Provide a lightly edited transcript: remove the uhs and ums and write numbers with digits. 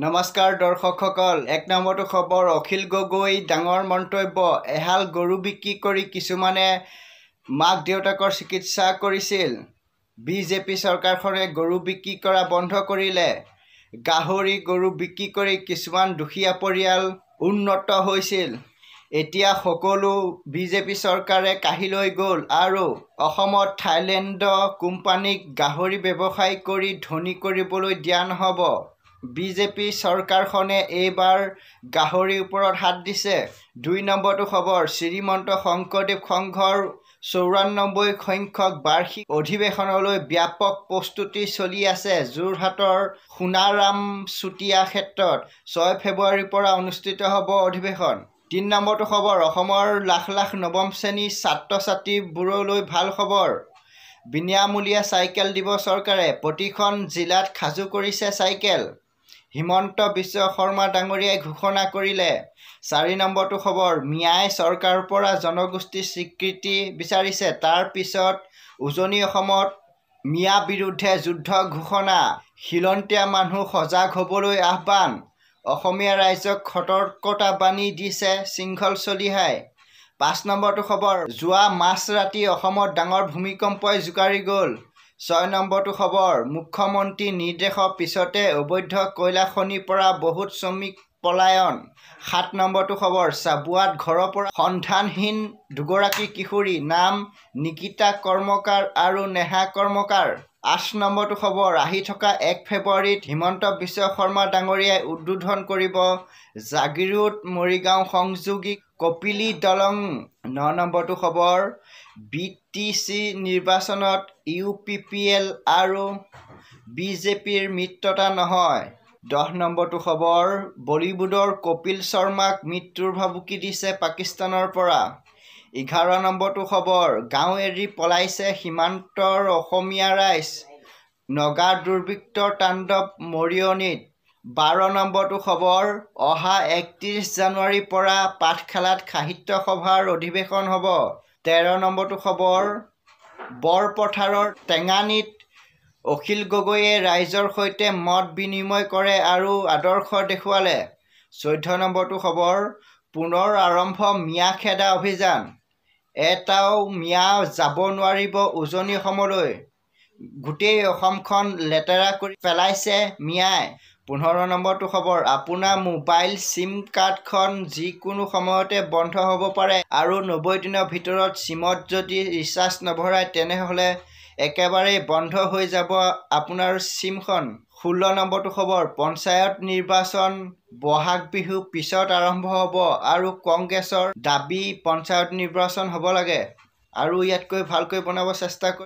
নমস্কাৰ দৰ্শকসকল, এক নম্বৰটো খবৰ, অখিল গগৈ ডাঙৰ মন্তব্য। এহাল গৰু বিক্ৰী কৰি কিছুমানে মাক দেউতাকৰ চিকিৎসা কৰিছিল। বিজেপি চৰকাৰখনে গৰু বিক্ৰী কৰা বন্ধ কৰিলে। গাহৰি গৰু বিক্ৰী কৰি কিছুমান দুখীয়া পৰিয়াল উন্নত হৈছিল। এতিয়া সকলো বিজেপি চৰকাৰে কাঢ়ি লৈ গ'ল আৰু অসমত থাইলেণ্ড কোম্পানীক গাহৰি ব্যৱসায় কৰি ধনী কৰিবলৈ দিয়া নহ'ব। বিজেপি চৰকাৰখনে এইবাৰ গাহৰিৰ ওপৰত হাত দিছে। দুই নম্বৰটো খবৰ, শ্ৰীমন্ত শংকৰদেৱ সংঘৰ 94 সংখ্যক বাৰ্ষিক অধিৱেশনলৈ ব্যাপক প্ৰস্তুতি চলি আছে। যোৰহাটৰ সোণাৰাম চুতীয়া ক্ষেত্ৰত 6 ফেব্ৰুৱাৰীৰ পৰা অনুষ্ঠিত হ'ব অধিৱেশন। তিনি নম্বৰটো খবৰ, অসমৰ লাখ লাখ নৱম শ্ৰেণীৰ ছাত্ৰ ছাত্ৰীবোৰলৈ ভাল খবৰ। বিনামূলীয়া চাইকেল দিব চৰকাৰে। প্ৰতিখন জিলাত সাজু কৰিছে চাইকেল। হিমন্ত বিশ্ব শৰ্মা ডাঙৰীয়াই ঘোষণা কৰিলে। চাৰি নম্বৰটো খবৰ, মিয়াই চৰকাৰৰ পৰা জনগোষ্ঠীৰ স্বীকৃতি বিচাৰিছে। তাৰ পিছত উজনি অসমত মিয়া বিৰুদ্ধে যুদ্ধ ঘোষণা। খিলঞ্জীয়া মানুহ সজাগ হ'বলৈ আহ্বান। অসমীয়া ৰাইজক সতৰ্কতা বাণী দিছে শৃংখল চলিহাই। পাঁচ নম্বৰটো খবৰ, যোৱা মাজৰাতি অসমত ডাঙৰ ভূমিকম্পই জোকাৰি গ'ল। ছয় নম্বৰটো খবৰ, মুখ্যমন্ত্ৰীৰ নিৰ্দেশৰ পিছতে অবৈধ কয়লা খনিৰ পৰা বহুত শ্ৰমিক পলায়ন। সাত নম্বৰটো খবৰ, চাবুৱাত ঘৰৰ পৰা সন্ধানহীন দুগৰাকী কিশোৰী, নাম নিকিতা কৰ্মকাৰ আৰু নেহা কৰ্মকাৰ। আঠ নম্বৰটো খবৰ, আহি থকা 1 ফেব্ৰুৱাৰীত হিমন্ত বিশ্ব শৰ্মা ডাঙৰীয়াই উদ্বোধন কৰিব জাগীৰোড মৰিগাঁও সংযোগী কপিলী দলং। ন নম্বৰটো খবৰ, বি টি চি নিৰ্বাচনত ইউ পি পি এল আৰু বি জে পিৰ মিত্ৰতা নহয়। 10 নম্বৰটো খবৰ, বলীউডৰ কপিল শৰ্মাক মৃত্যুৰ ভাবুকি দিছে পাকিস্তানৰ পৰা। 11 নম্বৰটো খবৰ, গাঁও এৰি পলাইছে সীমান্তৰ অসমীয়া ৰাইজ। নগা দুৰ্বৃত্তৰ তাণ্ডৱ মৰিয়নিত। 12 নম্বৰটো খবৰ, অহা 31 জানুৱাৰীৰ পৰা পাঠশালাত সাহিত্য সভাৰ অধিৱেশন হ'ব। 13 নম্বৰটো খবৰ, বৰপথাৰৰ টেঙানীত অখিল গগৈয়ে ৰাইজৰ সৈতে মত বিনিময় কৰে আৰু আদৰ্শ দেখুৱালে। 14 নম্বৰটো খবৰ, পুনৰ আৰম্ভ মিয়া খেদা অভিযান। এটাও মিয়া যাব নোৱাৰিব উজনি অসমলৈ। গোটেই অসমখন লেতেৰা কৰি পেলাইছে মিয়াই। 15 নম্বৰটো খবৰ, আপোনাৰ মোবাইল চিম কাৰ্ডখন যিকোনো সময়তে বন্ধ হ'ব পাৰে আৰু 90 দিনৰ ভিতৰত চিমত যদি ৰিচাৰ্জ নভৰায় তেনেহ'লে একেবাৰেই বন্ধ হৈ যাব আপোনাৰ চিমখন। 16 নম্বৰটো খবৰ, পঞ্চায়ত নিৰ্বাচন বহাগ বিহু পিছত আৰম্ভ হ'ব আৰু কংগ্ৰেছৰ দাবী পঞ্চায়ত নিৰ্বাচন হ'ব লাগে। আৰু ইয়াতকৈ ভালকৈ বনাব চেষ্টা কৰি